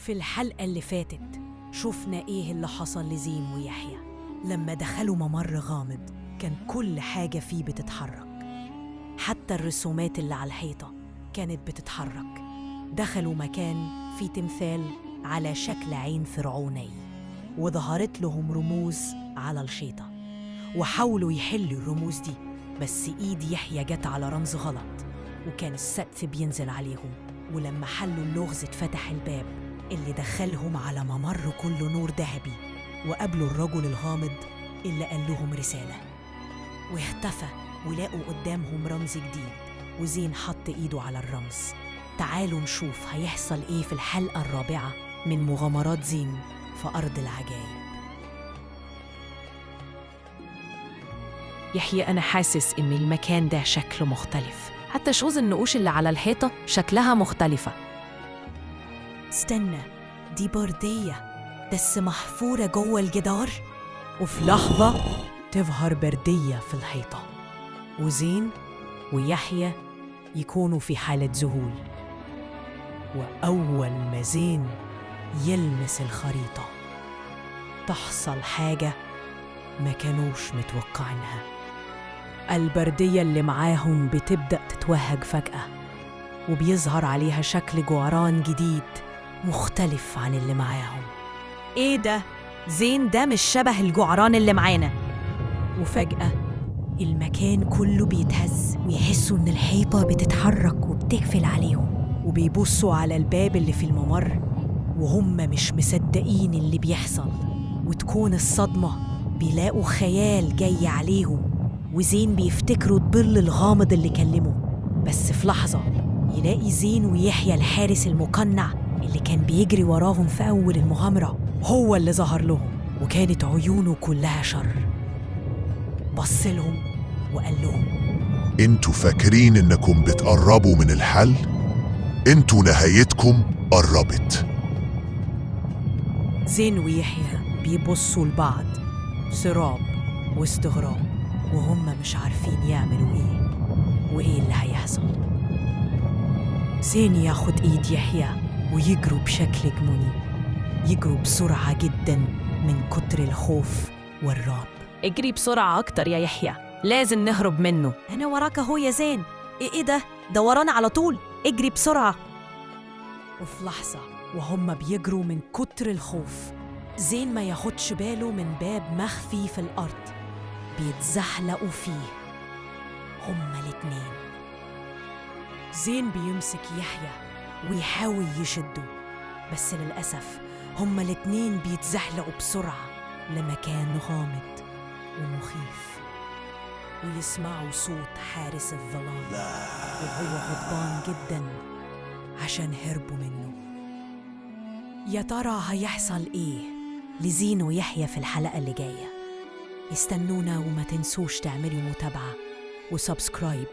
في الحلقة اللي فاتت شفنا إيه اللي حصل لزين ويحيى لما دخلوا ممر غامض كان كل حاجة فيه بتتحرك، حتى الرسومات اللي على الحيطة كانت بتتحرك. دخلوا مكان فيه تمثال على شكل عين فرعوني، وظهرت لهم رموز على الحيطة، وحاولوا يحلوا الرموز دي، بس إيد يحيى جت على رمز غلط وكان السقف بينزل عليهم. ولما حلوا اللغز اتفتح الباب اللي دخلهم على ممر كله نور ذهبي، وقابلوا الرجل الغامض اللي قال لهم رسالة، واختفى ولاقوا قدامهم رمز جديد، وزين حط إيده على الرمز. تعالوا نشوف هيحصل إيه في الحلقة الرابعة من مغامرات زين في أرض العجائب. يحيى، أنا حاسس إن المكان ده شكله مختلف، حتى شوز النقوش اللي على الحيطة شكلها مختلفة. استنى، دي بردية بس محفورة جوه الجدار. وفي لحظة تظهر بردية في الحيطة، وزين ويحيى يكونوا في حالة ذهول. وأول ما زين يلمس الخريطة تحصل حاجة ما كانوش متوقعينها. البردية اللي معاهم بتبدأ تتوهج فجأة، وبيظهر عليها شكل جعران جديد مختلف عن اللي معاهم. إيه ده؟ زين ده مش شبه الجعران اللي معانا. وفجأة المكان كله بيتهز، ويحسوا إن الحيطة بتتحرك وبتقفل عليهم، وبيبصوا على الباب اللي في الممر وهم مش مصدقين اللي بيحصل. وتكون الصدمة بيلاقوا خيال جاي عليهم، وزين بيفتكروا الظل الغامض اللي كلمه، بس في لحظة يلاقي زين ويحيى الحارس المقنع اللي كان بيجري وراهم في أول المغامرة هو اللي ظهر لهم، وكانت عيونه كلها شر. بص لهم وقال لهم: انتوا فاكرين انكم بتقربوا من الحل؟ انتوا نهايتكم قربت. زين ويحيى بيبصوا لبعض سراب واستغراب، وهم مش عارفين يعملوا ايه وايه اللي هيحصل. زين ياخد ايد يحيى ويجروا بشكل جنوني، يجروا بسرعة جدا من كتر الخوف والرعب. اجري بسرعة أكتر يا يحيى، لازم نهرب منه. أنا وراك أهو يا زين. إيه ده؟ ده ورانا على طول، اجري بسرعة. وفي لحظة وهم بيجروا من كتر الخوف، زين ما ياخدش باله من باب مخفي في الأرض بيتزحلقوا فيه هما الاتنين. زين بيمسك يحيى ويحاول يشده، بس للأسف هما الاتنين بيتزحلقوا بسرعة لمكان غامض ومخيف، ويسمعوا صوت حارس الظلام وهو غضبان جدا عشان هربوا منه. يا ترى هيحصل إيه لزين ويحيى في الحلقة اللي جاية؟ استنونا وما تنسوش تعملوا متابعة وسبسكرايب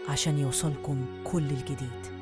عشان يوصلكم كل الجديد.